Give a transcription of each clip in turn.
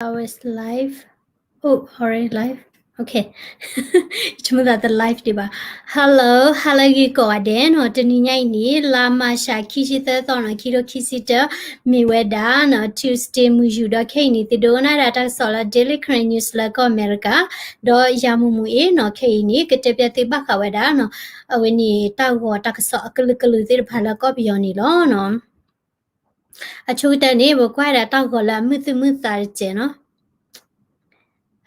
Our live. Oh, already live. Okay. ဆိကမိၣ်သးတ live ဒံးဘၣ်. Hello, hello ဂ့ၤကိးဂၤဒဲးနီၤ. တနံၤညါအံၤန့ၣ် လါမၢ်ၡး ခံဆံသၢသီနီၤ, ခံထိခံဆံတၢ မ့ၢ်ဝဲဒၣ်နီၤ Tuesday မုၢ်ယူာ် ဒီးခဲအံၤန့ၣ် သုဒိကနၣ်ဒၣ်တၢ်ကစီၣ်လၢ Daily Karen News လၢကီၢ်အမဲရကၤ, ဒီးယၤမူးမူးအံၤနီၤ, ခဲအံၤန့ၣ် ကတဲပျဲသုဘၣ်ဃးဝဲဒၣ်နီၤ အဝဲန့ၣ်တၢ်ဂီၤတၢ်ကစီၣ်အကလုာ်ကလုာ်သ့ၣ်တဖၣ်လၢကီၢ်ပယီၤန့ၣ်လီၤနီၤ. အဆိကတၢၢ်န့ၣ် ပကွၢ်ဒၣ်တၢ်ဂီၤလၢအမုာ်သူၣ်မုာ်သးတစဲးနီၤ.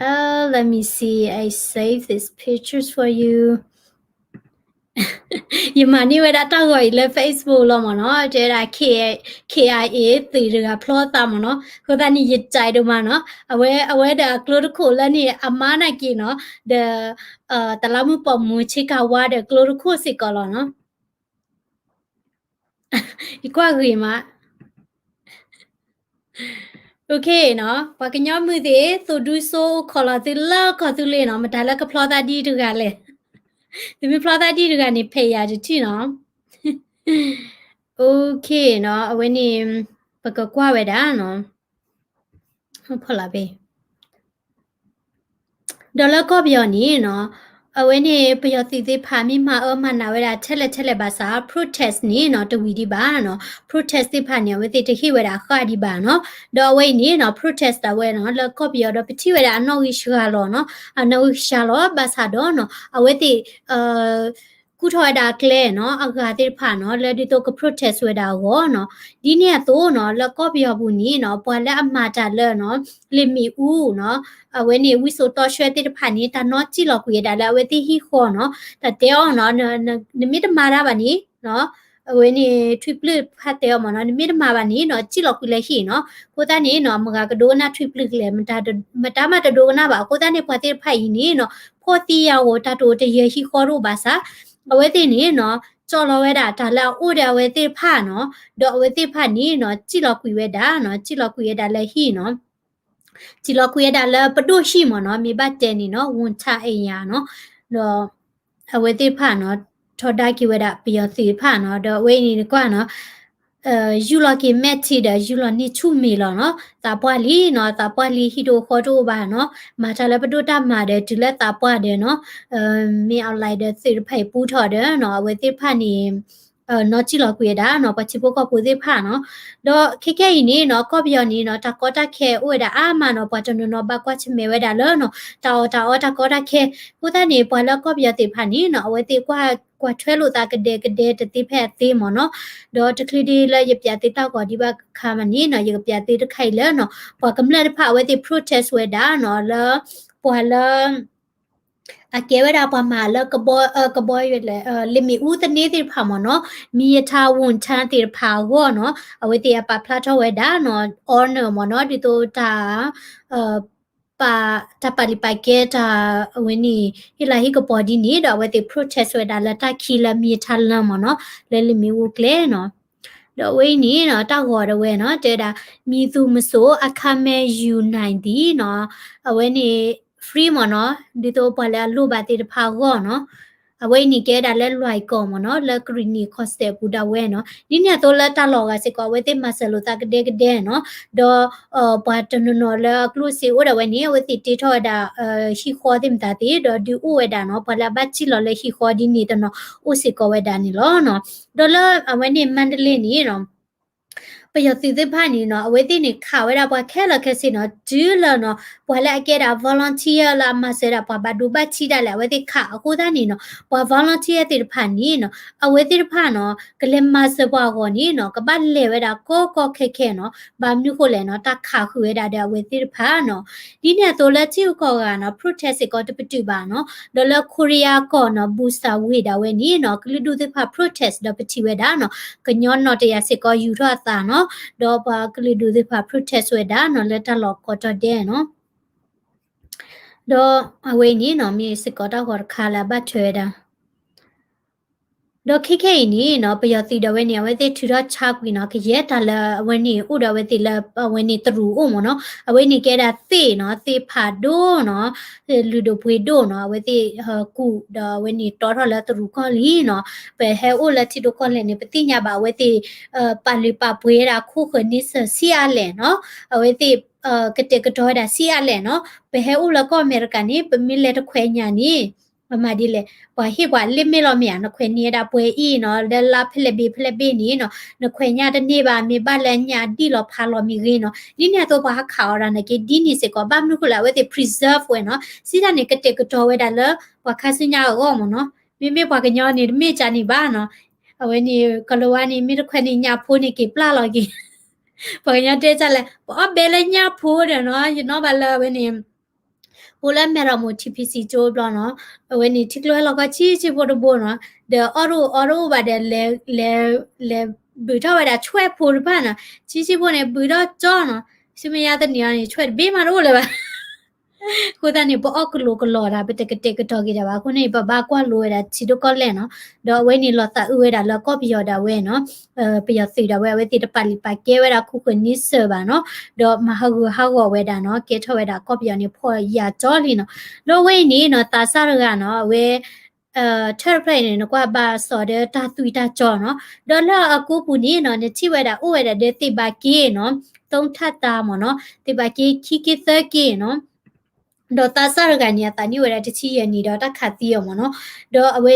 Uh, let me see, I save these pictures for you. ယမၤန့ၢ်ဝဲဒၣ်တၢ်ဂီၤအံၤလၢ Facebook လီၤမ့ၢ်နီၤ, တဲဒၣ် K I A သုးတဂၤဖျီသးမ့ၢ်နီၤ, အဃိသတးန့ၣ် ယကြိုက်ဒိၣ်မးနီၤ, အဝဲ အဝဲဒီးအကျိတခိၣ်လၢန့ၣ် အမါနာ်က့နီၤ, ဒီး တလးမုၢ်ပိာ်မူဆ့ကၤဝါဒီးကျိတခိၣ်စ့ၢ်ကီးလီၤနီၤ. ယကွၢ်ဂ့ၤမး. Okay နီၤ, ပှၤကညီမုၢ်သ့ၣ် သိၣ်ဒူစိအိၣ်ခိးလီၤသုလၢကီၢ်သူလ့ၤနီၤ, မတၤလၢကဖျီသးဒ်တဂၤလဲၣ်. သုမ့ၢ်ဖျီသးဒ်တဂၤန့ၣ် ဖဲးယၤတထံၣ်နီၤ. Okay နီၤ, အဝဲန့ၣ် ပကကွၢ်ဝဲဒၣ်နီၤ. ဖီလာ်ဘ့ၣ် ဒီးလၢကီၢ်ပယီၤန့ၣ်နီၤ, အဝဲန့ၣ် ပယီၤသုးသ့ၣ်တဖၣ်မ့ၢ်မၤအၢမၤနးဝဲဒၣ်ထဲလဲၣ်ထဲလဲၣ်ဘၣ်ဆၣ် protest န့ၣ်နီၤ တဝံၤဒံးဘၣ်နီၤ, protest သ့ၣ်တဖၣ်န့ၣ် အဝဲသ့ၣ်တဟ့ၣ်ဝဲဒၣ်အဃၣ်ဒံးဘၣ်နီၤ, ဒီးအဝဲအံၤန့ၣ်နီၤ protest ဒၣ်ဝဲနီၤ လၢကီၢ်ပယီၤဒီးပထံၣ်ဝဲဒၣ်အနီၣ်ဂံၢ်စှၤလီၤနီၤ, အနီၣ်ဂံၢ်စှၤလီၤ ဘၣ်ဆၣ်ဒီးနီၤ အဝဲသ့ၣ် ကူၣ်ထီၣ်ဝဲဒၣ်အကျဲနီၤ, အဂၤသ့ၣ်တဖၣ်နီၤ လၢဒ်သိးက protest ဝဲဒၣ်အဂီၢ်နီၤ, ဒ်န့ၣ်အသိးနီၤ လၢကီၢ်ပယီၤပူၤန့ၣ်နီၤ ပှၤလၢအမၤတၢ်လၢနီၤ လ့ၣ်မ့ၣ်အူနီၤ, အဝဲန့ၣ် ဝံစိာ်တီဆှၢသ့ၣ်တဖၣ်န့ၣ် တၢ်နီၣ်စံၣ်လီၤကွံာ်ဝဲဒၣ်လၢအဝဲသ့ၣ်ဟံၣ်ဃီနီၤ, တၢ်တဲအီၤနီၤ နမ့ၢ်တမၤတၢ်ဘၣ်န့ၣ်နီၤ, အဝဲန့ၣ် ထွံၣ်ပျုၢ်တဖၣ်တဲအီၤမ့ၢ်နီၤ, နမ့ၢ်တမၤဘၣ်န့ၣ်နီၤ စံၣ်လီၤကွံာ်လၢဟံၣ်နီၤ, အဃိသတးန့ၣ်နီၤ မတၤကဒိကနၣ်ထွံၣ်ပျုၢ်ကလဲၣ်, မတၤမးတဒိကနၣ်ဘၣ်, အဃိသတးန့ၣ် ပှၤသ့ၣ်တဖၣ်အံၤန့ၣ်နီၤ ဖှီၣ်သံယာ်ဂီၤ တၢ်တအိၣ်တယၢၤဟံၣ်ဃီတအိၣ်ဘၣ်ဆၣ်, အဝဲသ့ၣ်န့ၣ်နီၤ ကၠီၣ်လီၤဝဲဒၣ်တၢ်လၢအအိၣ်ဒီးအဝဲသ့ၣ်တဖၣ်နီၤ, ဒီးအဝဲသ့ၣ်တဖၣ်န့ၣ်နီၤ စံၣ်လီၤကွံာ်ဝဲဒၣ်နီၤ, စံၣ်လီၤကွံာ်ဝဲဒၣ်လၢဟံၣ်နီၤ, စံၣ်လီၤကွံာ်ဝဲဒၣ်လၢပဒိၣ်ဟံၣ်မ့ၢ်နီၤ, မ့ၢ်ဘၣ်တဲန့ၣ်နီၤ ဝူၣ်ထၣ်အ့ယၤနီၤ, ဒီး အဝဲသ့ၣ်တဖၣ်နီၤ ထီဒါက့ၤဝဲဒၣ်ပယီၤသုးတဖၣ်နီၤ, ဒီးအဝဲအံၤန့ၣ်နကွၢ်နီၤ ယူၢ်လီၤက့ၤမဲာ်ထံဒီးယူၢ်လီၤန့ၢ်ဆူၣ်မ့ၤလီၤနီၤ, သးပှၢ်လံနီၤ, သးပှၢ်လံ ဟံၣ်တအိၣ်ဃီတအိၣ်ဘၣ်နီၤ, မၤတၢ်လၢပဒိၣ်တၢ်မၤဒီးတုၤလၢသးပှၢ်ဒီးနီၤ, မ့ၢ်အီၤလဲဒီးသုးတဖၣ်အံၤပူထီၣ်ဒီးနီၤ, အဝဲသ့ၣ်တဖၣ်န့ၣ် နီၣ်စံၣ်လီၤကွံာ်ဝဲဒၣ်နီၤ ပှၤထံဖိကီၢ်ဖိသ့ၣ်တဖၣ်နီၤ, ဒီးခဲကဲအံၤန့ၣ်နီၤ ကီၢ်ပယီၤန့ၣ်နီၤ တၢ်ကီတၢ်ခဲအိၣ်ဝဲဒၣ်အါမးနီၤ, ပှၤတနီၤနီၤဘၣ်ကွၢ်ဆၢၣ်မဲာ်ဝဲဒၣ်လၢနီၤ တၢ်အီၣ်တၢ်အီတၢ်ကီတၢ်ခဲ, အဃိသတးန့ၣ် ပှၤလၢကီၢ်ပယီၤသ့ၣ်တဖၣ်န့ၣ်နီၤ အဝဲသ့ၣ်ကွၢ်ထွဲလိာ်သးကဒဲကဒဲတသ့ဖဲအသ့မ့ၢ်နီၤ, ဒီးတချုးဒ်လၢယပျးသုတၢ်ဂီၤဒံးဘၣ်ခါမးန့ၣ်နီၤ ယကပျးသုတခါအံၤလၢနီၤ ပှၤကမျၢၢ်တဖၣ်အဝဲသ့ၣ် protest ဝဲဒၣ်နီၤ လၢ ပှၤလၢ အကဲဝဲဒၣ်ပှၤမၤလၢကဘီ ကဘီလဲၣ် လ့ၣ်မ့ၣ်အူသန့သ့ၣ်တဖၣ်မ့ၢ်နီၤ, မံၤယထါ ဝူၣ်ထၣ်သ့ၣ်တဖၣ်အဂီၢ်နီၤ, အဝဲသ့ၣ်အပာ်ဖျါထီၣ်ဝဲဒၣ်နီၤ honor မ့ၢ်နီၤ ဒ်သိးတၢ် ပာ် တၢ်ပာ်လုၢ်ပာ်ကဲတၢ်အဝဲန့ၣ် ဟ့ၣ်လၤဟ့ၣ်ကပီၤဒ်န့ၣ် ဒီးအဝဲသ့ၣ် protest ဝဲဒၣ်လၢတၢ်ခံလၢမံၤထါလၢမ့ၢ်နီၤ လၢလ့ၣ်မ့ၣ်အူကျဲနီၤ, ဒီးအဝဲအံၤန့ၣ်နီၤ တၢ်ဂီၤဒၣ်ဝဲနီၤ တဲဝဲဒၣ် မံၤသူၣ်မစိၤ အခါမဲ ယူၢ်နံၣ်ဒံၣ်နီၤ အဝဲန့ၣ် free မ့ၢ်နီၤ ဒ်သိးပှၤလၢအလိၣ်ဘၣ်သ့ၣ်တဖၣ်အဂီၢ်နီၤ, အဝဲအံၤန့ၣ်ကဲဒၣ်လၢလွဲၢ်ကီၢ်မ့ၢ်နီၤ လၢကရံၣ်နံၣ်ခီၣ်စဲးပူၤဒၣ်ဝဲနီၤ, ဒ်န့ၣ်အသိးလၢတၢ်လီၢ်အဂၤစ့ၢ်ကီး အဝဲသ့ၣ်မၤစၢၤလိာ်သးကဒဲကဒဲနီၤ, ဒီး ပှၤတနီၤနီၤလၢအကျိၣ်စ့အိၣ်ဒၣ်ဝဲန့ၣ် အဝဲသ့ၣ်တ့ထီၣ်ဝဲဒၣ် ဟံၣ်ဃီသ့ၣ်မတၤသ့ၣ် ဒီးဒုးအိၣ်ဝဲဒၣ်နီၤ ပှၤလၢအဘၣ်စံၣ်လီၤလၢဟံၣ်ဃီဒ်န့ၣ်တနီၤ အိၣ်စ့ၢ်ကီးဝဲဒၣ်န့ၣ်လီၤနီၤ, ဒီးလၢအဝဲန့ၣ် မါတလ့န့ၣ်နီၤ ပယီၤသုးသ့ၣ်တဖၣ်န့ၣ်နီၤ အဝဲသ့ၣ်န့ၣ်ခးဝဲဒၣ်ပှၤခဲလၢာ်ခဲဆ့နီၤ တုၤလၢနီၤ ပှၤလၢအကဲဒၣ် volunteer လၢအမၤစၢၤဒၣ်ပှၤဘၣ်ဒိဘၣ်ထံးဒၣ်လဲာ် အဝဲသ့ၣ်ခးအဃိသတးန့ၣ်နီၤ ပှၤ volunteer သ့ၣ်တဖၣ်န့ၣ်နီၤ အဝဲသ့ၣ်တဖၣ်နီၤ ကလဲၤမၤစၢၤပှၤအဂီၢ်န့ၣ်နီၤ ကဘၣ်လဲၤဝဲဒၣ်ကီကီခဲခဲနီၤ ဘၣ်မနုၤဃိလဲၣ်နီၤ တၢ်ခးဃုာ်ဝဲဒၣ်ဒီးအဝဲသ့ၣ်တဖၣ်နီၤ, ဒ်န့ၣ်အသိးလၢထံဂုၤကီၢ်ဂၤနီၤ protest စ့ၢ်ကီးတပတုာ်ဘၣ်နီၤ, ဒီးလၢခိရံယါကီၢ်နီၤ ဘူစၢ်ဝ့ၢ်ဒၣ်ဝဲန့ၣ်နီၤ ကလုာ်ဒူၣ်သ့ၣ်တဖၣ် protest ဒီးပထံၣ်ဝဲဒၣ်နီၤ ကညီနီၣ်တယၢ်စ့ၢ်ကီးယူၤထီၣ်အသးနီၤ, ဒီးပှၤကလုာ်ဒူၣ်သ့ၣ်တဖၣ် protest ဝဲဒၣ်နီၤ လၢတၢ်လီၢ်ကိးတီၤဒဲးနီၤ, ဒီးအဝဲအံၤန့ၣ်နီၤ မ့ၢ်စ့ၢ်ကီးတၢ်ဂီၤတခါလၢအဘၣ်ထွဲဝဲဒၣ် ဒီးခဲခဲအံၤန့ၣ်နီၤ ပယီၤသုးဒၣ်ဝဲန့ၣ် အဝဲသ့ၣ်ထုးထီၣ်ဆါကွံာ်နီၤ ကယဲၢ်တၢ်လၢအဝဲန့ၣ်အိၣ်ဒီးအဝဲသ့ၣ်လၢအဝဲန့ၣ်တရူးအိၣ်မ့ၢ်နီၤ, အဝဲန့ၣ်ကဲဒၣ်သ့ၣ်နီၤ သ့ၣ်ဖးဒိၣ်နီၤ လုၢ်ဒိၣ်ပှ့ၤဒိၣ်နီၤ အဝဲသ့ၣ်ကူၣ်ဒီးအဝဲန့ၣ်တီထီၣ်လၢတရူးကီၢ်လံနီၤ, ပဟဲအိၣ်လၢထံဒိၣ်ကီၢ်လဲၢ်န့ၣ် ပသ့ၣ်ညါဘၣ်အဝဲသ့ၣ် ပာ်လုၢ်ပာ်ပှ့ၤဒၣ်ခိၣ်ဃၢၤန့ဆၢၣ်ဆံးအါလဲၣ်နီၤ, အဝဲသ့ၣ် ကတဲာ်ကတီၤဝဲဒၣ်ဆံးအါလဲၣ်နီၤ. ပဟဲအိၣ်လၢကီၢ်အမဲရကၤန့ၣ် ပမ့ၢ်လဲၤတခွဲးညၣ်န့ၣ် ပမၤဒ်လဲၣ်, ပှၤဟ့ၣ်ပှၤလ့ၣ်မ့ၢ်လီၤမ့ၢ်ဧါ, နခွဲးန့ၢ်ဝဲဒၣ်ပှဲၤအံၤနီၤ, လၢလါဖဲလဲၣ်ဘ့ၣ်ဖဲလဲၣ်ဘ့ၣ်န့ၣ်နီၤ, နခွဲးညၣ်တန့ၢ်ဘၣ်, မ့ၢ်ဘၣ်လၢညၣ်ဒံၣ်လီၤဖးလီၤမ့ၢ်ဂ့ၤနီၤ, ဒ်န့ၣ်အသိးပှၤဟးခးအီၤဒၣ်နာ်က့ ဒ်န့ၣ်စ့ၢ်ကီး, ဘၣ်မနုၤဃိလဲၣ်, အဝဲသ့ၣ် preserve ဝဲနီၤ, စံးတၢ်န့ၣ် ကတဲာ်ကတီၤဝဲဒၣ်လၢ ပှၤခါဆူညါအဂီၢ်မ့ၢ်နီၤ, မ့မ့ၢ်ပှၤကညီန့ၣ် တမ့ၢ်ကန့ၣ်ဘၣ်နီၤ, အဝဲန့ၣ် ကလၤဝါန့ၣ် မ့ၢ်တခွဲးန့ၢ်ညၣ်ဖိန့ၣ် က့ၤပျၢ်လီၤက့ၤ ပှၤကညီတဲတၢ်လဲၣ်, ပအီၣ်ဘဲလၢညၣ်ဖိဒီးနီၤ, ယနီၣ်ဘၣ်လၢအဝဲန့ၣ် အိၣ်လၢမဲၢ်ရမိၢ် ထံဖံစံကၠိဘျီနီၤ, အဝဲန့ၣ် ထံကျိဟဲလီၤခီဆံးဆံးဖိတဘိနီၤ, ဒီးအီၣ်တအိၣ်အီတအိၣ်ဘၣ်ဒီး လဲၤ လဲၤဘုးထီၣ်ဝဲဒၣ်ဆွဲၣ်ဖိတဖၣ်နီၤ, ဆံးဆံးဖိန့ၣ် ဘုးထီၣ်ကၠီနီၤ, ဆူမဲာ်ညါတနံၤအံၤန့ၣ် ဆွဲၣ်တဘ့ၣ်မးတအိၣ်လၢၤဘၣ် အဃိသတးန့ၣ် ပအီၣ်ကလိၤကလီၤဒၣ် ပတကတဲာ်ကတီၤက့ၤဒၣ်ဘၣ်အဃိန့ၣ် ပဘၣ်ကွၢ်လိဝဲဒၣ်ထံဒိၣ်ကီၢ်လဲၢ်နီၤ, ဒီးအဝဲန့ၣ်လီၤသးအုးဝဲဒၣ်လၢကီၢ်ပယီၤဒၣ်ဝဲနီၤ, ပယီၤသုးဒၣ်ဝဲ အဝဲသ့ၣ်တပာ်လုၢ်ပာ်ကဲဝဲဒၣ်ခိၣ်ဃၢၤန့ဆၢၣ်ဘၣ်နီၤ, ဒီးမၤဟးဂူာ်ဟးဂီၤဝဲဒၣ်နီၤ, ကဲထီၣ်ဝဲဒၣ်ကီၢ်ပယီၤန့ၣ် ဖှီၣ်ယာ်ကၠီလံနီၤ, ဒီးအဝဲအံၤန့ၣ်နီၤ သးစၢ်တဂၤနီၤ, အဝဲ ထၢၣ်တဖျၢၣ်အံၤန့ၣ် နကွၢ်ဘၣ်စီၤဒီးတၢ်သွံၣ်တၢ်ကၠီနီၤ, ဒီးလၢအကိးပူၤန့ၣ်နီၤ နထံၣ်ဝဲဒၣ်အိၣ်ဝဲဒၣ်ဒီးသ့ၣ်ဘၣ်က့နီၤ, သုံးထပ်သားမ့ၢ်နီၤ, သ့ၣ်ဘၣ်က့ခံက့သၢက့နီၤ, ဒီးသးစၢ်တဂၤန့ၣ် အသးနံၣ်ဝဲဒၣ်တဆံယဲၢ်နံၣ်ဒီးတၢ်ခးသံအီၤမ့ၢ်နီၤ, ဒီးအဝဲ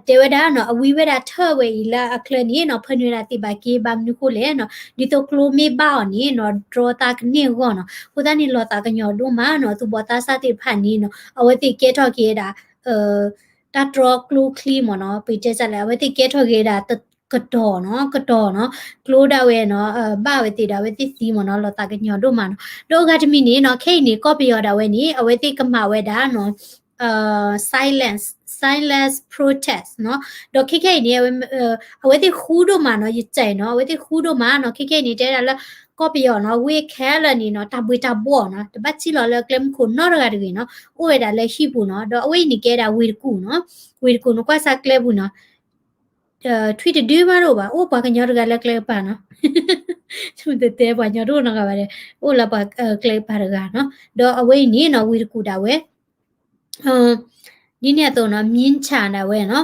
တဲဝဲဒၣ်နီၤ အဝံဝဲဒၣ်ထၢၣ်ဝဲအံၤလၢအချၢန့ၣ်နီၤ ဖၢနုာ်ဝဲဒၣ်သ့ၣ်ဘၣ်က့ ဘၣ်မနုၤဃိလဲၣ်နီၤ, ဒ်သိးကျိမ့ၢ်ဘၣ်အီၤန့ၣ်နီၤ တြီသးကန့ၢ်အဂီၢ်နီၤ, အဃိသတးန့ၣ် လီၤသးကညီၤဒိၣ်မးနီၤ, သူၣ်ဘီၣ်သးစၢ်သ့ၣ်တဖၣ်န့ၣ်နီၤ အဝဲသ့ၣ်ကဲထီၣ်က့ၤဝဲဒၣ် တၢ်တြီကျိချံမ့ၢ်နီၤ, ပတဲတၢ်လဲၣ် အဝဲသ့ၣ်ကဲထီၣ်က့ၤဝဲဒၣ်ကတီၤနီၤ, ကတီၤနီၤ, ကျိဒၣ်ဝဲနီၤ ဘၣ်ဝဲသ့ၣ်ဒီး အဝဲသ့ၣ်သံမ့ၢ်နီၤ, လီၤသးကညီၤဒိၣ်မးနီၤ, ဒီးအဂၤတမံၤန့ၣ်နီၤ ခဲအံၤန့ၣ် ကီၢ်ပယီၤဒၣ်ဝဲန့ၣ် အဝဲသ့ၣ်ကမၤဝဲဒၣ်နီၤ silence, silence protest နီၤ, ဒီးခဲခဲအံၤန့ၣ် အဝဲသ့ၣ်ဃူဒိၣ်မးနီၤ, ယတဲနီၤ အဝဲသ့ၣ်ဃူဒိၣ်မးနီၤ, ခဲခဲအံၤန့ၣ် တဲဒၣ်လၢ ကီၢ်ပယီၤနီၤ ဝ့ၢ်ခဲလၢာ်န့ၣ်နီၤ တၢ်ဘှံးတၢ်ဘှီၣ်နီၤ တဘၣ်စံၣ်လီၤလၢကျဲမုၢ်ခိၣ်နီတဂၤတဂ့ၤနီၤ, အိၣ်ဝဲဒၣ်လၢဟံၣ်ပူၤနီၤ, ဒီးအဝဲအံၤန့ၣ်ကဲဒၣ်ဝ့ၢ်တကူၣ်နီၤ, ဝ့ၢ်တကူၣ်နကွၢ်စၢ်ကျဲပူၤနီၤ ထွံၣ်တဒုမးတအိၣ်ဘၣ်, အိၣ်ပှၤကညီတဂၤလၢကျဲကပၤနီၤ, တတဲပှၤကညီတအိၣ်နီတဂၤဘၣ်ဒီး အိၣ်လၢပှၤကျဲကပၤတဂၤနီၤ, ဒီးအဝဲအံၤန့ၣ်နီၤ ဝ့ၢ်တကူၣ်ဒၣ်ဝဲ ဒ်န့ၣ်အသိးနီၤ မြင်းခြံ ဒၣ်ဝဲနီၤ,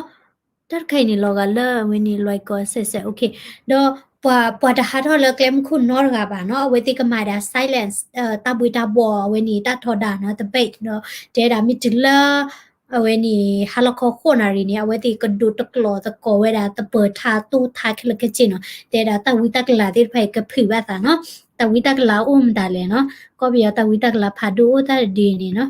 တၢ်တခါအံၤန့ၣ် လီၤဂာ်လၢအဝဲန့ၣ် လွဲၢ်ကီၢ်စဲးစဲး ဒီးပှၤ ပှၤတဟးထီၣ်လၢကျဲမုၢ်ခိၣ်နီတဂၤဘၣ်နီၤ, အဝဲသ့ၣ်ကမၤဒၣ် silence တၢ်ဘှံးတၢ်ဘှီၣ်အဝဲန့ၣ် တၢ်ထီဒါနီၤ debate ဒီး တဲဒၣ်မ့ၢ်တုၤလၢ အဝဲန့ၣ် ဟါလီၤခီဃိးနၣ်ရံၣ်န့ၣ် အဝဲသ့ၣ်ကဒိးတကျိးသကိးဝဲဒၣ်သပၢၤထါသိၣ်ထါခဲလၢာ်ခဲဆ့နီၤ, တဲဒၣ်တၢ်ဝံတၢ်ကလၤသ့ၣ်တဖၣ်အံၤကဖုးဘၣ်သးနီၤ, တၢ်ဝံတၢ်ကလၤအိၣ်မတၤလဲၣ်နီၤ, ကီၢ်ပယီၤတၢ်ဝံတၢ်ကလၤဖးဒိၣ်အိၣ်တၢ်တဒုန့ၣ်နီၤ,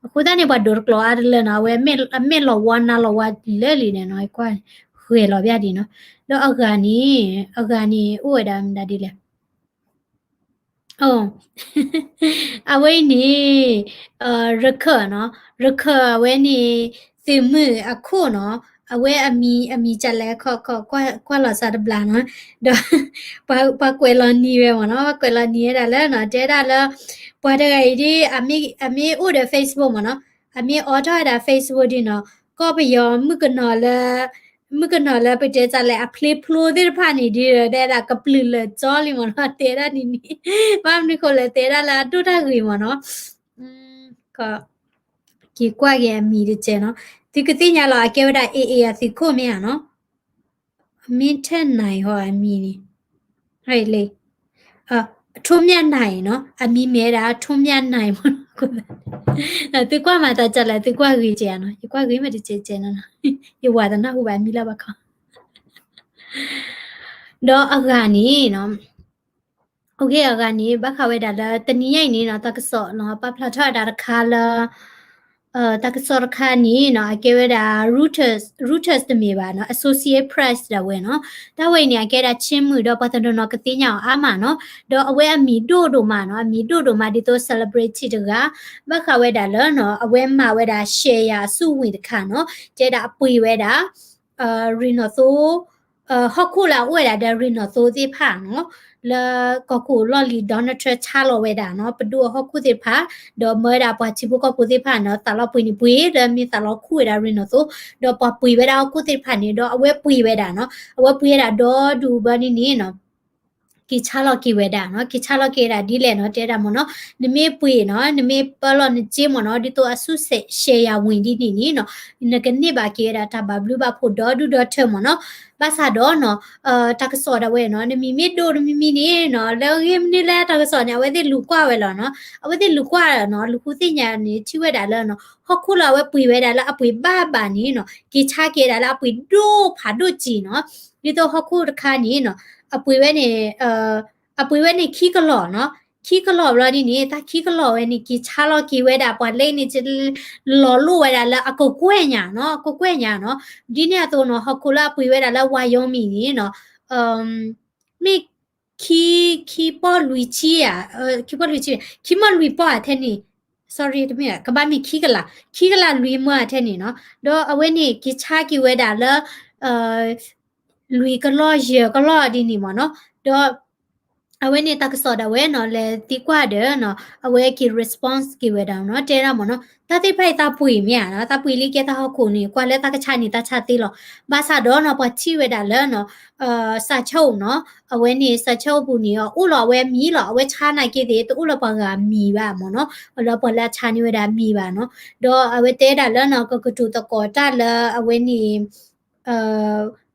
အဃိသတးန့ၣ် ပှၤဒိးတကျိးအါတလၢနီၤ, အဝဲအမဲာ်လီၤဝါနါလီၤဝါလၢာ်လံန့ၣ်နီၤ, ကွၢ်ဂဲၤလီၤဘၣ်ဒံးနီၤ, ဒီးအဂၤန့ၣ် အဂၤန့ၣ် အိၣ်ဝဲဒၣ်မတၤဒ်လဲၣ် အဝဲအံၤန့ၣ် ရခၢၣ်နီၤ, ရခၢၣ်အဝဲန့ၣ် သုးမုၢ်အခိၣ်နီၤ, အဝဲအမံၤ အမံၤကလဲၣ် ကွၢ်လီၤစၢ်တဘျီနီၤ, ဒီး ပှၤကွဲးလီၤနံၤဝဲမ့ၢ်နီၤ, ပှၤကွဲးလီၤနံၤဝဲဒၣ်လၢနီၤ, တဲဒၣ်လၢ ပှၤတဂၤအံၤဒ် အမ့ၢ်အိၣ်ဒီး Facebook မ့ၢ်နီၤ, အမ့ၢ်အိးထီၣ်ဝဲဒၣ် Facebook ဒ်နီၤ, ကီၢ်ပယီၤမုၣ်ကနီၤလၢ မုၣ်ကနီၤလၢပတဲတၢ်လဲၣ် အဖျ့ဖျိသ့ၣ်တဖၣ်န့ၣ်ဒ် တဲဒၣ်ကပျုၢ်လၢာ်ကၠီလံမ့ၢ်နီၤ, တဲဒၣ်နံၤနံၤ, ဘၣ်မနုၤဃိလဲၣ် တဲဒၣ်လၢအဒိၣ်တၢ်ဂ့ၤမ့ၢ်နီၤ, က့ၤကွၢ်က့ၤအမံၤတကဲးနီၤ, သုကသ့ၣ်ညါလီၤ အကဲဝဲဒၣ် AA အသုးခိၣ်မ့ၢ်ဧါနီၤ, မ့ၢ်ထဲၣ်နၤအံၤဟီအမံၤန့ၣ်, လၢ ထိၣ်မျၢ်နၤအံၤနီၤ, အမံၤမ့ၢ်ဝဲဒၣ် ထိၣ်မျၢ်နၤအံၤမ့ၢ်နီၤ, သုကွၢ်မၤသးဒ်လဲၣ် သုကွၢ်ဂ့ၤကဲးနီၤ, ယကွၢ်ဂ့ၤမ့ၢ်တကဲးကဲးနီၤ, ယဝၤတနၢ်ဟူဘၣ်အမံၤလၢဘၣ်ခီ ဒီးအဂၤန့ၣ်နီၤ, အဂၤန့ၣ် ဘၣ်ဃးဝဲဒၣ်လၢ တနံၤညါအံၤန့ၣ်နီၤ တၢ်ကစီၣ်နီၤ ပာ်ဖျါထီၣ်ဝဲဒၣ်တခါလၢ တၢ်ကစီၣ်တခါန့ၣ်နီၤ အကဲဝဲဒၣ် Reuters, Reuters တမ့ၢ်ဘၣ်နီၤ Associated Press ဒၣ်ဝဲနီၤ, တၢ်ဝဲအံၤန့ၣ် အကဲဒၣ် ချင်း မုၣ် ဒီးပှၤတနီၤနီၤကသ့ၣ်ညါအီၤအါမးနီၤ, ဒီးအဝဲအမံၤဒိၣ်ဒိၣ်မးနီၤ အမံၤဒိၣ်ဒိၣ်မးဒ်သိး celebrity တဂၤ ဘၣ်ဃးဝဲဒၣ်လၢနီၤ အဝဲမၤဝဲဒၣ် share အစုဝင်တခါနီၤ တဲဒၣ်အပှ့ၤဝဲဒၣ် ရ့ၣ်နီၣ်သိ ဟီၣ်ခိၣ်လၢအအိၣ်ဝဲဒၣ်ဒီးရ့ၣ်နီၣ်သိသ့ၣ်တဖၣ်နီၤ, လၢကီၢ်ခိၣ်လီၢ်လံၤ Donald Trump ဆါလီၤဝဲဒၣ်နီၤ ပဒိၣ်အဟီၣ်ခိၣ်သ့ၣ်တဖၣ်, ဒီးမၢဝဲဒၣ်ပှၤထံဖိကီၢ်ဖိသ့ၣ်တဖၣ်နီၤ သးလီၤပှ့ၤန့ၣ်ပှ့ၤ လၢမ့ၢ်သးလီၤခူၣ်ဝဲဒၣ်ရ့ၣ်နီၣ်သိ, ဒီးပှၤပှ့ၤဝဲဒၣ်ဟီၣ်ခိၣ်သ့ၣ်တဖၣ်န့ၣ် ဒီးအဝဲပှ့ၤဝဲဒၣ်နီၤ, အဝဲပှ့ၤဝဲဒၣ်ဒီဒူၣ်ဘၣ်န့ၣ်န့ၣ်နီၤ, က က့ၤဆါလီၤက့ၤဝဲဒၣ်နီၤ, က့ၤဆါလီၤက့ၤဝဲဒၣ်ဒ်လဲၣ်နီၤ, တဲဒၣ်မ့ၢ်နီၤ, နမ့ၢ်ပှ့ၤနီၤ, နမ့ၢ်ပၢလီၤနစ့မ့ၢ်နီၤ, ဒ်သိးအဆူၣ်စဲးယၤဝံၤဒ်န့ၣ်န့ၣ်နီၤ, နကန့ၢ်ဘၣ်က့ၤဝဲဒၣ်တၢ်ဘၣ်ဘျုးဘၣ်ဖှိၣ်ဒီဒူၣ်ဒီထၢမ့ၢ်နီၤ, ဘၣ်ဆၣ်ဒီးနီၤ, တၢ်ကစီၣ်ဒၣ်ဝဲနီၤ, နမံၤမ့ၢ်ဒိၣ်တမံၤမံၤန့ၣ်နီၤ, လၢအဂ့ၢ်မနုၤလဲၣ်တၢ်ကစီၣ်န့ၣ် အဝဲသ့ၣ်လူၤကွၢ်ဝဲလီၤနီၤ, အဝဲသ့ၣ်လူၤကွၢ်နီၤ, လူၤဃုသ့ၣ်ညါန့ၣ် ထံၣ်ဝဲဒၣ်လၢနီၤ, ဟီၣ်ခိၣ်လၢအဝဲပှ့ၤဝဲဒၣ်လၢအပှ့ၤဘၣ်ဘၣ်န့ၣ်နီၤ, က့ၤဆါက့ၤဝဲဒၣ်လၢအပှ့ၤဒိၣ်ဖးဒိၣ်စ့နီၤ, ဒ်သိးဟီၣ်ခိၣ်တခါန့ၣ်နီၤ, အပှ့ၤဝဲန့ၣ် အပှ့ၤဝဲန့ၣ်ခံကလီၢ်နီၤ, ခံကလီၢ်ဘျီဒ်န့ၣ် တၢ်ခံကလီၢ်ဝဲန့ၣ် က့ၤဆါလီၤက့ၤဝဲဒၣ်ပှၤလဲန့ၣ် လီၤလိၣ်ဝဲဒၣ်လၢအကကွဲၢ်ညါနီၤ, ကကွဲၢ်ညါနီၤ, ဒ်န့ၣ်အသိးနီၤ ဟီၣ်ခိၣ်လၢအပှ့ၤဝဲဒၣ်လၢ Wyoming န့ၣ်နီၤ, မ့ၢ် ခံ, ခံပီၢ်လွံၢ်ဆံဧါ, ခံပီၢ်လွံၢ်ဆံ, ခံမီၢ်လွံၢ်ပီၢ်ဧါထဲန့ၣ်, sorry တမ့ၢ် ကဘၣ်မ့ၢ်ခံကလး, ခံကလးလွံၢ်မီၢ်ဧါထဲန့ၣ်နီၤ, ဒီးအဝဲန့ၣ်က့ၤဆါက့ၤဝဲဒၣ်လၢ လွံၢ်ကလီၢ်ယဲၢ်ကလီၢ်ဒ်န့ၣ်မ့ၢ်နီၤ, ဒီး အဝဲန့ၣ်တၢ်ကစီၣ်ဒၣ်ဝဲနီၤ လဲၤသံကွၢ်ဒီးနီၤ အဝဲက့ၤ response က့ၤဝဲဒၣ်နီၤ တဲဒၣ်မ့ၢ်နီၤ တၢ်သ့ၣ်တဖၣ်အံၤသးပှ့ၤမ့ၢ်ဧါနီၤ သးပှ့ၤလံကဲတၢ်ဟီၣ်ခိၣ်န့ၣ် ကွၢ်လၢတၢ်ကဆါန့ၣ် တၢ်ဆါသ့လီၤ. ဘၣ်ဆၣ်ဒီးနီၤ ပှၤထံၣ်ဝဲဒၣ်လၢနီၤ စးဆၢအိၣ်နီၤ အဝဲန့ၣ် စးဆၢအိၣ်ပူၤန့ၣ် အိၣ်လီၤအဝဲမံၤလီၤ အဝဲဆါနာ်က့သ့ၣ် တအိၣ်လၢပှၤဂၤမံၤဘၣ်မ့ၢ်နီၤ လၢပှၤလၢအဆါန့ၢ်ဝဲဒၣ်မံၤဘၣ်နီၤ ဒီးအဝဲတဲဒၣ်လၢနီၤ ကကတိၤသကိးတၢ်လၢအဝဲန့ၣ်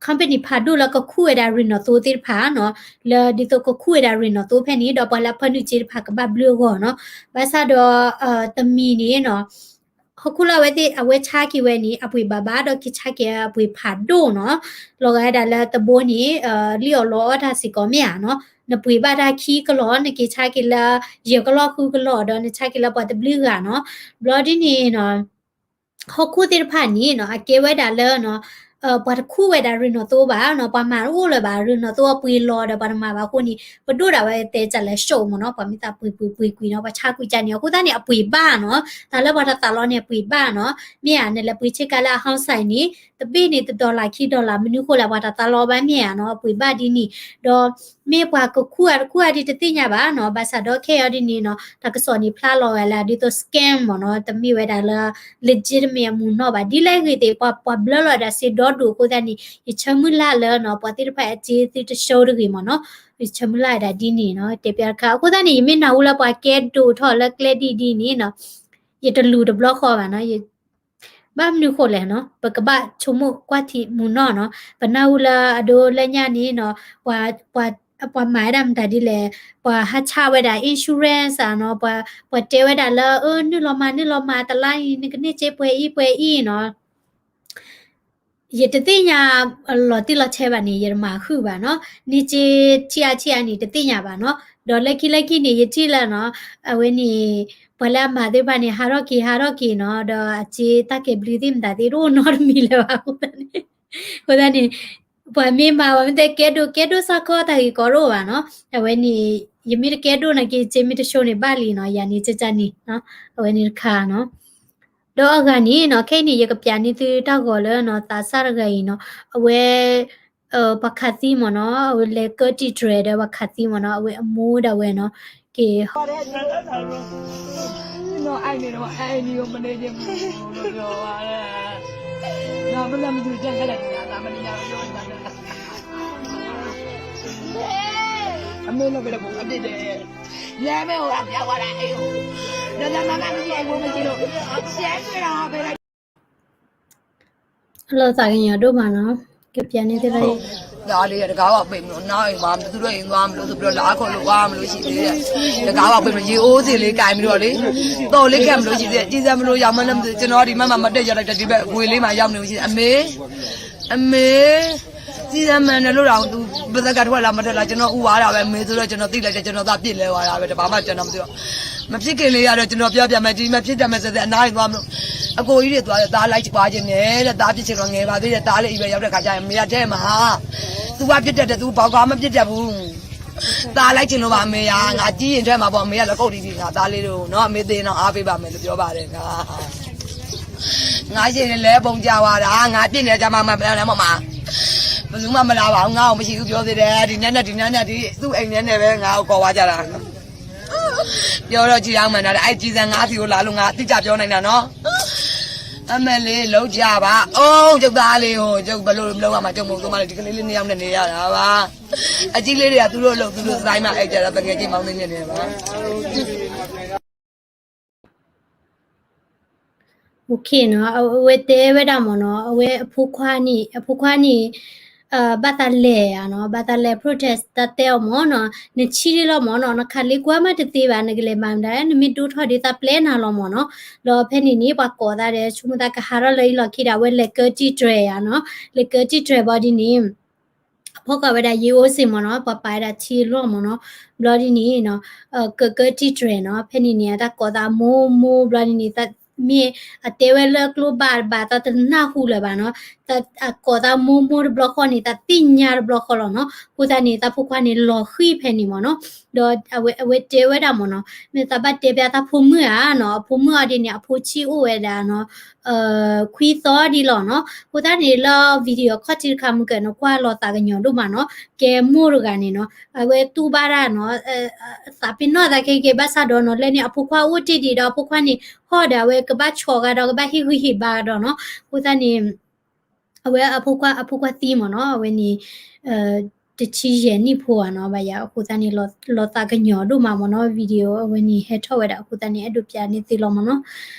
company ဖးဒိၣ်လၢကခူၣ်ဝဲဒၣ်ရ့ၣ်နီၣ်သိသ့ၣ်တဖၣ်နီၤ လၢဒ်သိးကခူၣ်ဝဲဒၣ်ရ့ၣ်နီၣ်သိဖဲန့ၣ် ဒီးပှၤလၢအဖၢနုာ်စ့တဖၣ်ကဘၣ်ဘျုးအဂီၢ်နီၤ ဘၣ်ဆၣ်ဒီး တမံၤန့ၣ်နီၤ ဟီၣ်ခိၣ်လၢအဝဲသ့ၣ်အဝဲဆါက့ၤဝဲန့ၣ် အပှ့ၤဘၣ်ဘၣ် ဒီးက့ၤဆါက့ၤအပှ့ၤဖးဒိၣ်နီၤ လီၤဂာ်ဒၣ်လၢတဘိန့ၣ် လံၣ်အီၣ်လီအီၣ်တၢ်စ့ၢ်ကီးမ့ၢ်ဧါနီၤ နပှ့ၤဘၣ်တၢ်ခံကလီၢ် နက့ၤဆါက့ၤလၢ ယဲၢ်ကလီၢ်ဃုကလီၢ် ဒီးနဆါက့ၤလၢပှၤတဘျုးဂၤနီၤ ဘျီဒ်န့ၣ်နီၤ ဟီၣ်ခိၣ်သ့ၣ်တဖၣ်န့ၣ်နီၤ အကဲဝဲဒၣ်လၢနီၤ ပှၤတခူၣ်ဝဲဒၣ်ရ့ၣ်နီၣ်သိဘၣ်နီၤ ပှၤမၤတအိၣ်လၢၤဘၣ် ရ့ၣ်နီၣ်သိအပှ့ၤလီၤဒီးပှၤတမၤဘၣ်အဃိန့ၣ် ပဒိၣ်ဒၣ်ဝဲတဲစၢ်လၢ show မ့ၢ်နီၤ ပှၤမ့ၢ်သးပှ့ၤပှ့ၤပှ့ၤကွံာ်နီၤ ပှၤဆါကွံာ်ကန့ၣ် အဃိသတးန့ၣ် အပှ့ၤဘၣ်နီၤ တၢ်လၢပှၤတသးလီန့ၣ် အပှ့ၤဘၣ်နီၤ မ့ၢ်ဧါ နလဲၤပှ့ၤဆ့ကၤလၢအ house site န့ၣ် တဘ့ၣ်န့ၣ် တ dollar ခံ dollar မနုၤဃိလဲၣ် ပှၤတသးလီဘၣ်မ့ၢ်ဧါနီၤ အပှ့ၤဘၣ်ဒ်န့ၣ် ဒီး မ့ၢ်ပှၤကခူၣ်ဧါတခူၣ်ဧါဒ်တသ့ၣ်ညါဘၣ်နီၤ ဘၣ်ဆၣ်ဒီးခဲအံၤဒ်န့ၣ်နီၤ တၢ်ကစီၣ်န့ၣ်ဖျါလီၤဂာ်လၢ ဒ်သိး scam မ့ၢ်နီၤ တမ့ၢ်ဝဲဒၣ်လၢ legitimate အမူးနီၢ်ဘၣ် ဒ်လဲၣ်ဂ့ၤသ့ၣ် ပှၤ ပှၤဘျၢလီၤဒၣ်စ့ဒီဒူၣ်အဃိသတးန့ၣ် ယဆၢမုၢ်လၢ်လၢနီၤ ပှၤသ့ၣ်တဖၣ်အစ့သုတ show တဂ့ၤမ့ၢ်နီၤ ယဆၢမုၢ်လၢ်ဒၣ်ဒ်န့ၣ်နီၤ တဲပျီတခါ အဃိသတးန့ၣ် ယမ့ၢ်နၢ်ဟူလၢပှၤကဲဒိၣ်ထီၣ်လၢကျဲဒ်ဒ်န့ၣ်နီၤ ယတလူၤတဘျီဃီဘၣ်နီၤ ဘၣ်မနုၤဃိလဲၣ်နီၤ ပကဘၣ်ဆိကမိၣ်ကွၢ်ထံမူးနီၢ်နီၤ ပနၢ်ဟူလၢအဒိလၢညါန့ၣ်နီၤ ပှၤ ပှၤမၤဝဲဒၣ်မတၤဒ်လဲၣ် ပှၤဟးဆါဝဲဒၣ် insurance ဧါနီၤ ပှၤတဲဝဲဒၣ်လၢ အၢ နုာ်လီၤမၤ နုာ်လီၤမၤ တလါအံၤ နကန့ၢ်စ့ပှဲၤအံၤ ပှဲၤအံၤနီၤ ယတသ့ၣ်ညါလီၤတံၢ်လီၤဆဲးဘၣ်န့ၣ် ယတမၤဃုာ်ဘၣ်နီၤ န့ၢ်စ့ထံၣ်အါထံၣ်အါန့ၣ် တသ့ၣ်ညါဘၣ်နီၤ ဒီးလၢခံလၢခံန့ၣ် ယထံၣ်လၢနီၤ အဝဲန့ၣ် ပှၤလၢအမၤသ့ၣ်တဖၣ်န့ၣ် ဟးထီၣ်က့ၤ ဟးထီၣ်က့ၤနီၤ ဒီးအစ့တၢ်ကဲဘျုးသ့ၣ်မတၤသ့ၣ်တအိၣ်နီတမံၤလၢၤဘၣ် အဃိသတးန့ၣ် အဃိသတးန့ၣ် ပှၤမ့ၢ်မၤ ပှၤမ့ၢ်တဲကဲဒိၣ် ကဲဒိၣ်စ့ၢ်ကီးတၢ်ဂ့ၢ်ကီတအိၣ်ဘၣ်နီၤ အဝဲန့ၣ် ယမ့ၢ်တကဲဒိၣ်နာ်က့ စ့မ့ၢ်တ show န့ၣ်ဘၣ်လံနီၤ ယၤန့ၣ် ကကန့ၣ် အဝဲန့ၣ်တခါနီၤ ဒီးအဂၤန့ၣ်နီၤ ခဲအံၤန့ၣ် ယကပျးန့ၢ်သုတၢ်ဂီၤလၢနီၤ သးစၢ်တဂၤအံၤနီၤ အဝဲ ပှၤခးသံမ့ၢ်နီၤ အဝဲလဲၤကၢတံၢ်တြဲၤဒီးပှၤခးသံမ့ၢ်နီၤ အဝဲအမိၢ်ဒၣ်ဝဲနီၤ က့ၤ လီၤသးကညီၤဒိၣ်မးနီၤ ကပျးန့ၢ်သ့ၣ်လၢ တဂၤဘၣ်ပ့ၤမလို့ နားအိမ်သွားမလို့ သူတို့အိမ်သွားမလို့ သူပြောလါ အခေါ်လို့ သွားမလို့ရှိသေးတယ် တဂၤဘၣ်ပ့ၤမလို့ ရေအိုးသေးလေး ကိုင်မလို့လေ သောက်လေး ခက်မလို့ရှိသေးတယ် ကြည့်စမ်းမလို့ ရောက်မလို့ ကျွန်တော်ဒီမှာမှ မတက်ကြတော့ ဒီဘက် ဝေလေးမှာ ရောက်မလို့ရှိသေးတယ် အမေ အမေ ကြည့်စမ်းမလို့တော့ သူ ဘယ်သက်ကထွက်လာမထွက်လာ ကျွန်တော် ဥပါတာပဲ အမေဆိုတော့ ကျွန်တော် သိလိုက်တယ် ကျွန်တော် သွားပစ်လဲသွားတာပဲ တပါမှ ကျွန်တော် မသိတော့ မဖြစ်ခင်လေးကတော့ ကျွန်တော် ပြောပြမယ် ဒီမဖြစ်ကြမယ်ဆိုတဲ့အနားယူသွားမလို့ အကိုကြီးတွေ သွားတယ် သားလိုက်ပါခြင်းနဲ့တဲ့ သားဖြစ်ချင်တော့ ငယ်ပါသေးတယ် သားလည်း အရွယ်ရောက်တဲ့ခါကျရင် မေကထဲမှာ သူက ပြစ်တတ်တယ် သူ ဘာမှ မပြစ်တတ်ဘူး သားလိုက်ချင်လို့ပါ အမေက ငါကြီးရင်ထဲမှာပေါ့ အမေကလည်း ကုတ်တီးတီး ငါသားလေးတို့နော် အမေသေရင်တော့ အားပေးပါမယ်လို့ ပြောပါတယ် ငါ ငါရှင်လည်း ပုံကြပါတာ ငါပြစ်နေကြမှာ မပျံလဲမမ ဘယ်သူမှ မလာပါဘူး ငါ့ကို မရှိဘူး ပြောသေးတယ် ဒီနေ့နဲ့ ဒီနေ့နဲ့ ဒီ သူ့အိမ်ထဲနဲ့ပဲ ငါ့ကို ခေါ်သွားကြတာ ပြောတော့ ကြည့်အောင်မနားတယ် အဲ့ ကြည့်စမ်း ငါ့ဆီကို လာလို့ ငါ အတိအကျ ပြောနိုင်တာနော် အမဲာ်လ့ လုပ်ကြပါဦး ကျုပ်သားလေးကို ကျုပ်ဘယ်လိုလုပ်ရမှာ ကျုပ်မို့သူမလေး ဒီကလေးလေးနှစ်ယောက်နဲ့နေရတာပါ အကြီးလေးတွေကသူတို့လုပ်သူတို့သားမှအဲကြတော့တငယ်ချင်းမောင်လေးနဲ့နေပါ OK နီၤ အဝဲတဲဝဲဒၣ်မ့ၢ်နီၤ အဝဲအဖိခွါန့ၣ် အဖိခွါန့ၣ် ဘၣ်သးလဲၤဧါနီၤ ဘၣ်သးလဲၤ protest တၢ်တဲအီၤမ့ၢ်နီၤ နဆံးဒ်လီၤမ့ၢ်နီၤ နခးလ့ကွၢ်မးတသ့ဘၣ် နကလဲၤမၤမတၤ နမ့ၢ်ဒိၣ်ထီၣ်ဒ်သးပျဲနၤလီၤမ့ၢ်နီၤ ဒီးဖဲန့ၣ်န့ၣ် ပှၤကိးသးဒီး ဆိကမိၣ်သးကဟးထီၣ်လၢအံၤလီၢ်ခံဒီး အဝဲလဲၤကၢတံၢ်တြဲၤဧါနီၤ လဲၤကၢတံၢ်တြဲၤဘၣ်ဒ်န့ၣ် အဖီခိၣ်ဝဲဒၣ်ယံာ်အိၣ်စ့ၢ်မ့ၢ်နီၤ ပှၤပာ်ဝဲဒၣ်ထံအလီၢ်မ့ၢ်နီၤ ဘျီဒ်န့ၣ်နီၤ ကကၢတံၢ်တြဲၤနီၤ ဖဲန့ၣ်န့ၣ် အတၢ်ကိးသးမိၢ်မိၢ်ဘျီဒ်န့ၣ် မ့ၢ်အတဲဝဲလၢကျိဘၣ်ဘၣ် သးတနၢ်ဟူလၢၤဘၣ်နီၤ အကိးသးမိၢ်မိၢ်တဘျီဃီန့ၣ် သးသ့ၣ်ညါတဘျီဃီလီၤနီၤ အဃိသတးန့ၣ် တၢ်ဖိခွါန့ၣ်လီၤဃံၢ်ဖဲန့ၣ်မ့ၢ်နီၤ ဒီးအဝဲတဲဝဲဒၣ်မ့ၢ်နီၤ မ့ၢ်သးဘၣ်တဲပျးတၢ်ဖိမုၣ်ဧါနီၤ အဖိမုၣ်အီၤဒ်န့ၣ် အဖိဆံးအိၣ်ဝဲဒၣ်နီၤ ခွံသီဒ်လီၤနီၤ အဃိသတးန့ၣ်လၢ video ခီၣ်ထံးတခါမုၢ်ကၢၢ်နီၤ ကွၢ်လီၤသးကညီၤဒိၣ်မးနီၤ ကဲမိၢ်တဂၤန့ၣ်နီၤ အဝဲတူၢ်ဘၣ်တၢ်နီၤ သးပ့ၤနီၣ်သးခဲကဲဘၣ်ဆၣ်ဒီးနီၤ လၢန့ၣ်အဖိခွါအိၣ်တ့ၢ်ဒံးဒီးအဖိခွါန့ၣ် ဟီၣ်ဒီးအဝဲကဘၣ်ဆီးဂၤဒီးကဘၣ်ဟ့ၣ်ဂံၢ်ဟ့ၣ်ဘါဒီးနီၤ အဃိသတးန့ၣ် အဝဲအဖိခွါ အဖိခွါသံမ့ၢ်နီၤ အဝဲန့ၣ် တဆံယဲၢ်နံၣ်ဖိဧါနီၤ ဘၣ်ယၤ အဃိသတးန့ၣ် လီၤသးကညီၤဒိၣ်မးမ့ၢ်နီၤ video အဝဲန့ၣ်ဟဲထီၣ်ဝဲဒၣ် အဃိသတးန့ၣ် အဲၣ်ဒိးပျးန့ၢ်သုလီၤမ့ၢ်နီၤ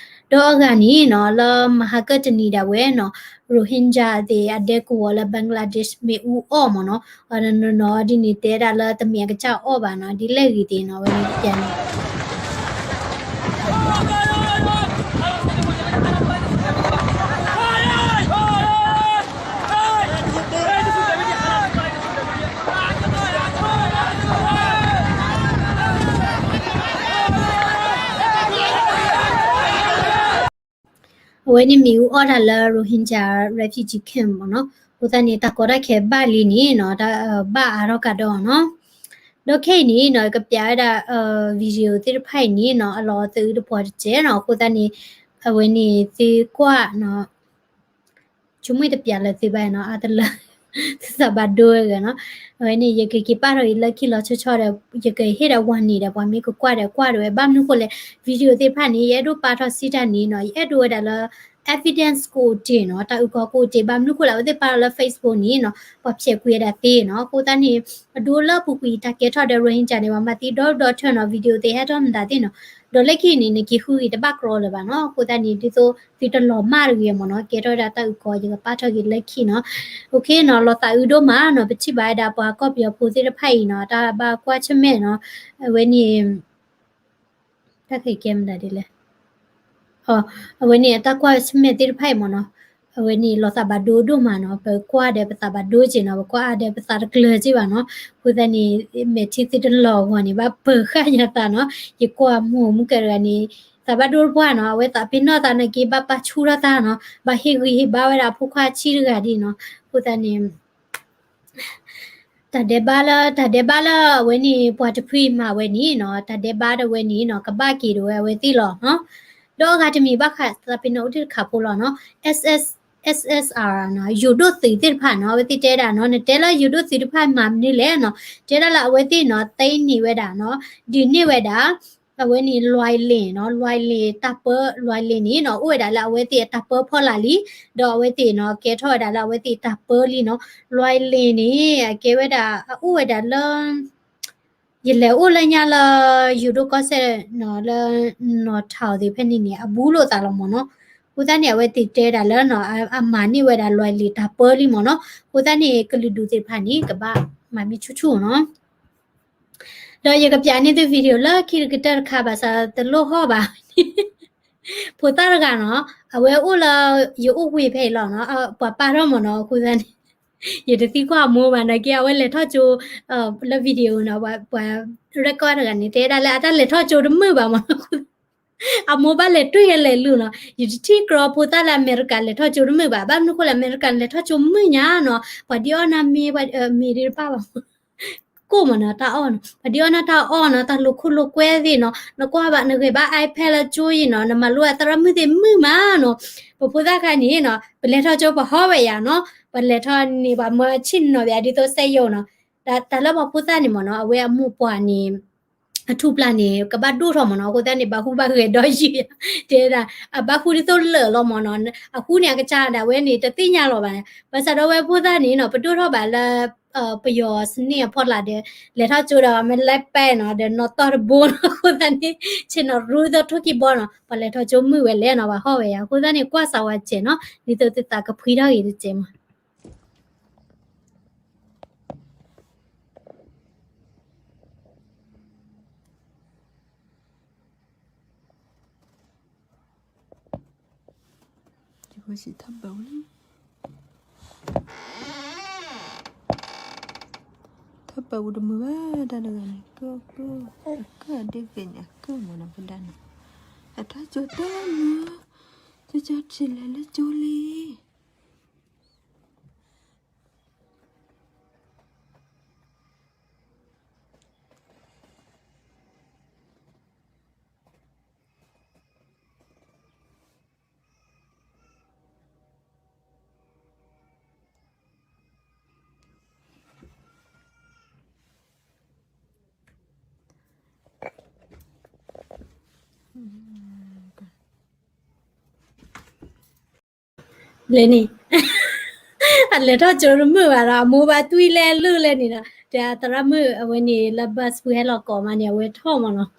ဒီးအဂၤန့ၣ်နီၤ လၢမဟါကၢၢ်တနံၤဒၣ်ဝဲနီၤ Rohingya သ့ၣ်အဒဲကဝီၤလၢ Bangladesh မ့ၣ်အူအီၣ်မ့ၢ်နီၤ နီၤဒ်န့ၣ်တဲဒၣ်လၢတမ့ၢ်အကစၢ်အီၣ်ဘၣ်နီၤ ဒ်လဲၣ်ဂ့ၤသ့ၣ်နီၤ ဝဲန့ၣ်ပျးန့ၣ် အဝဲန့ၣ်မ့ၣ်အူအီၣ်တၢ်လၢ Rohingya refugee camp မ့ၢ်နီၤ, အဃိသတးန့ၣ် တၢ်ကီတၢ်ခဲဘၣ်လံန့ၣ်နီၤ, တၢ်ဘၣ်အါထီၣ်ကဒီးနီၤ. ဒီးခဲအံၤန့ၣ်နီၤ ကပျးဝဲဒၣ် video သ့ၣ်တဖၣ်အံၤန့ၣ်နီၤ အလီၤသးအုးတပှီၤတစဲးနီၤ, အဃိသတးန့ၣ် အဝဲန့ၣ်သုကွၢ်နီၤ ဆိကမိၣ်တပျးလၢၤသုဘၣ်နီၤ, အတလၢ သုသးဘၣ်ဒိဝဲဂ့ၤနီၤ. အဝဲန့ၣ် ယကက့ၤပာ်ထီၣ်အံၤလၢခံလီၤဆီဆီဒီး ယကဟ့ၣ်ဒီးဝၤန့ၣ်ဒီး ပှၤမ့ၢ်ကကွၢ်ဒီးကွၢ်ဒိးဝဲ ဘၣ်မနုၤဃိလဲၣ် video သ့ၣ်တဖၣ်န့ၣ် ယအဲၣ်ဒိးပာ်ထီၣ်စံးတၢ်န့ၣ်နီၤ, ယအဲၣ်ဒိးဝဲဒၣ်လၢ evidence ကအိၣ်တ့ၢ်နီၤ, တၢ်အုၣ်ကီၤကအိၣ်တ့ၢ်, ဘၣ်မနုၤဃိလဲၣ် အဝဲသ့ၣ်ပာ်ထီၣ်လၢ Facebook န့ၣ်နီၤ ပှၤဖျဲးကွံာ်ဝဲဒၣ်သ့နီၤ. အဃိသတးန့ၣ် အဒိလၢအပူၤကွံာ်တၢ်ကဲထီၣ်ဒီး Rohingya န့ၣ် ပှၤမၤသံဒီဒူၣ်ဒီထၢနီၤ, video သ့ၣ်ဟဲထီၣ်မတၤသ့ၣ်နီၤ, ဒီးလၢခံန့ၣ် နက့ၤဃုဂ့ၤတဘၣ်ကြီလၢၤဘၣ်နီၤ. အဃိသတးန့ၣ် ဒ်သိးသုတလီၤမၢ်တဂ့ၤမ့ၢ်နီၤ, ကဲထီၣ်ဝဲဒၣ်တၢ်အုၣ်ကီၤ ယကပာ်ထီၣ်က့ၤလၢခံနီၤ. OK နီၤ, လီၤသးအုးဒိၣ်မးနီၤ, ပထံၣ်ဘၣ်ဝဲဒၣ်ပှၤကီၢ်ပယီၤဖိသ့ၣ်တဖၣ်အံၤနီၤ တၢ်ဘၣ်ကွၢ်ဆၢၣ်မဲာ်နီၤ, အဝဲန့ၣ် တၢ်ကဲမတၤဒ်လဲၣ် အဝဲန့ၣ် အတၢ်ကွၢ်ဆၢၣ်မဲာ်သ့ၣ်တဖၣ်အံၤမ့ၢ်နီၤ, အဝဲန့ၣ် လီၤသးဘၣ်ဒိဒိၣ်မးနီၤ, ပကွၢ်ဒီးပသးဘၣ်ဒိက့ၤနီၤ, ပကွၢ်အါဒီးပသးတကျၢၤက့ၤဘၣ်နီၤ. အဃိသတးန့ၣ် မဲာ်ထံသုတလီၤအဂီၢ်န့ၣ် ဘၣ်ပၢၤဃာ်ညါသးနီၤ. ယကွၢ်မိၢ်မုၢ်ကဲတဂၤန့ၣ် သးဘၣ်ဒိတပှၢ်နီၤ, အဝဲသးပ့ၤနီၣ်သးနာ်က့ ဘၣ်ပာ်ဆူၣ်ထီၣ်သးနီၤ, ဘၣ်ဟ့ၣ်ဂံၢ်ဟ့ၣ်ဘါဝဲဒၣ်အဖိခွါဆံးတဂၤဒ်နီၤ. အဃိသတးန့ၣ် တၢ်ဒဲးဘးလၢ တၢ်ဒဲးဘးလၢအဝဲန့ၣ် ပှၤတဖုမၤဝဲန့ၣ်နီၤ, တၢ်ဒဲးဘးဒၣ်ဝဲန့ၣ်နီၤ ကဘၣ်က့ၤဒၣ်ဝဲအဝဲသ့ၣ်လီၤနီၤ. ဒီးအဂၤတမံၤဘၣ်ဃးသးပ့ၤနီၣ်အိၣ်တ့ၢ်တခါဖိလီၤနီၤ, SS SSR နီၤ, ယိၤဒိၣ်သုးသ့ၣ်တဖၣ်နီၤ, အဝဲသ့ၣ်တဲဒၣ်နီၤ, နတဲလၢယိၤဒိၣ်သုးတဖၣ်မၤမနုၤလဲၣ်နီၤ, တဲဒၣ်လၢအဝဲသ့ၣ်နီၤ သ့န့ၢ်ဝဲဒၣ်နီၤ, ဒုးန့ၢ်ဝဲဒၣ် အဝဲန့ၣ် လွဲလ့ၣ်နီၤ, လွဲလ့ၣ်တၢ်ပၢ, လွဲလ့ၣ်န့ၣ်နီၤ အိၣ်ဝဲဒၣ်လၢအဝဲသ့ၣ်အတၢ်ပၢဖီလာ်လံ, ဒီးအဝဲသ့ၣ်နီၤ ကဲထီၣ်ဝဲဒၣ်လၢအဝဲသ့ၣ်တၢ်ပၢလံနီၤ. လွဲလ့ၣ်န့ၣ် အကဲဝဲဒၣ် အအိၣ်ဝဲဒၣ်လၢ ယလဲၤအိၣ်လၢညါလၢ ယိၤဒိၣ်ကီၢ်စဲၣ်နီၤ လၢနီၢ်ထီၣ်သ့ၣ်ဖဲန့ၣ်န့ၣ် အဘူးလိာ်သးလီၤမ့ၢ်နီၤ. အဃိသတးန့ၣ် အဝဲသ့ၣ်တဲဒၣ်လၢနီၤ အမၤန့ၢ်ဝဲဒၣ်လွဲလ့ၣ်တၢ်ပၢလံမ့ၢ်နီၤ. အဃိသတးန့ၣ် ကလုာ်ဒူၣ်သ့ၣ်တဖၣ်န့ၣ် ကဘၣ်မၤမ့ၢ်ဆူၣ်ဆူၣ်နီၤ. ဒီးယကပျးန့ၢ်သု video လၢခံတကတၢၢ်တခါဘၣ်ဆၣ်တလိၣ်ဟီၣ်ဘၣ် ဖိသၣ်တဂၤနီၤ အဝဲအိၣ်လၢ ယအိၣ်ဝ့ၢ်ဖဲအံၤလီၤနီၤ ပှၤပာ်ထီၣ်မ့ၢ်နီၤ. အဃိသတးန့ၣ် ယတသံကွၢ်အမိၢ်ဘၣ်နာ်က့ အဝဲလဲၤထီၣ်ကၠိ လၢ video နီၤ ပှၤ record တဂၤန့ၣ် တဲဒၣ်လၢအတၢ်လဲၤထီၣ်ကၠိတမုာ်ဘၣ်မ့ၢ်နီၤ. အမိၢ်ဘၣ်လဲၤတွံၢ်ယဲလဲၤလူၤနီၤ ယတထံၣ်ကြီဖိသၣ်လၢအမဲရကၤလဲၤထီၣ်ကၠိတမုာ်ဘၣ်. ဘၣ်မနုၤဃိလဲၣ် အမဲရကၤလဲၤထီၣ်ကၠိမုာ်ညါနီၤ ပှၤဒ်အီၣ်နၤမ့ၤ မ့ၤဒ်တပၣ်ဘၣ် ကိၣ်မ့ၢ်နီၤ တၢ်အီၣ်နီၤ ပှၤဒ်အီၣ်နၤတၢ်အီၣ်နီၤ တၢ်လိာ်ခိၣ်လိာ်ကွဲသ့ၣ်နီၤ နကွၢ်ဘၣ် နဂဲၤဘၣ် iPad လၢကၠိအံၤနီၤ နမၤလိသရၣ်မုၣ်သ့ၣ်မုာ်မးနီၤ. ပဖိသၣ်ခါန့ၣ်နီၤ ပလဲၤထီၣ်ကၠိပဟီၣ်ဝဲယၤနီၤ ပလဲၤထီၣ်န့ၣ်ပှၤမၢဆ့ၣ်နီၤဘၣ်ဒ်သိးစဲယိၤနီၤ. တၢ်လၢပှၤဖိသၣ်န့ၣ်မ့ၢ်နီၤ အဝဲအမိၢ်ပှၢ်န့ၣ် အထူၣ်ပျၢ်န့ၣ် ကဘၣ်ဒိၣ်ထီၣ်မ့ၢ်နီၤ, အဃိသတးန့ၣ် ဘၣ်ဟူးဘၣ်ဂဲၤဒီးယုၢ်, တဲဒၣ် အဘၣ်ဟူးဒ်သိးလၢာ်လီၤမ့ၢ်နီၤ, အဟူးန့ၣ် အကစၢ်ဒၣ်ဝဲန့ၣ် တသ့ၣ်ညါလီၤဘၣ်, ဘၣ်ဆၣ်ဒီးဝဲဖိသၣ်န့ၣ်နီၤ ပဒိၣ်ထီၣ်ဘၣ်လၢ ပယီၤစနစ်အဖီလာ်ဒီး လဲၤထီၣ်ကၠိဒီး မ့ၢ်လဲၤပဲနီၤ ဒီးနီၣ်တီၢ်တဘိနီၤ, အဃိသတးန့ၣ် ဆ့ၣ်နီၤရူသီထိၣ်ကံၢ်ဘီနီၤ, ပှၤလဲၤထီၣ်ကၠိမုာ်ဝဲလဲၣ်နီၤ, ပှၤဟီၣ်ဝဲယါ, အဃိသတးန့ၣ် ကွၢ်စးဝဲစဲးနီၤ, ဒ်သိးသုသးကဖှံထီၣ်ဂ့ၤတစဲးမး. ယဖိဆံးထီၣ်ဘၣ်ဝဲ, ထီၣ်ဘၣ်ဝဲတမုာ်ဘၣ်တၢ်တဂၤန့ၣ်, ကၢၢ်ကၢၢ်, အကၢၢ်ဒ့ၣ်ဂ့ၤန့ၣ် အကၢၢ်မ့ၢ်နီၤ ပဒၣ်နီၤ, အထီၣ်ကၠိတမုာ်, ကၠီကၠီထံၣ်လဲၤလၢကၠိလံ.လဲၤန့ၣ်, အလဲၤထီၣ်ကၠိတမုာ်ဘၣ်ဒီး အမိၢ်ဘၣ်တွံၢ်လဲၤလုၢ်လဲၤန့ၣ်ဒီး တဲသရၣ်မုၣ်အဝဲန့ၣ် လၢ bus ပူၤဟဲလီၤကိးမးန့ၣ် အဝဲထီၣ်မးနီၤ,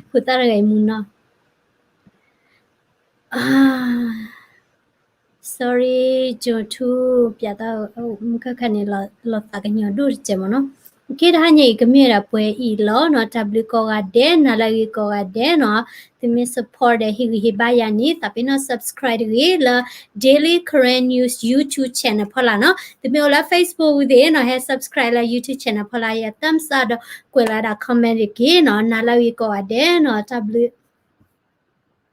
ဖိသၣ်တဂၤအံၤမူနီၤ sorry, ကၠိထူ ပျးသး မုၢ်ခၢၣ်ခါန့ၣ် လီၤသးကညီၤဒိၣ်တစဲးမးနီၤ. ကဲ တဟါညါအံၤ ကမ့ၢ်ဝဲဒၣ်ပှဲၤအံၤလီၤနီၤ, တၢ်ဘျုးကိးဂၤဒဲး, နၤလၢအဂ့ၤကိးဂၤဒဲးနီၤ, သုမ့ၢ် support ဒီးဟ့ၣ်ဂံၢ်ဟ့ၣ်ဘါယၤန့ၣ် သးပ့ၤနီၣ် subscribe တဂ့ၤ လၢ Daily Karen News YouTube channel ဖီလာ်နီၤ. သုမ့ၢ်အိၣ်လၢ Facebook ဝံၤသ့ၣ်နီၤ ဟဲ subscribe လၢ YouTube channel ဖီလာ် ယ thumbs up ဒီးကွဲးလီၤဒၣ် comment တက့ၢ်နီၤ, နၤလၢအဂ့ၤကိးဂၤဒဲးနီၤ, တၢ်ဘျုး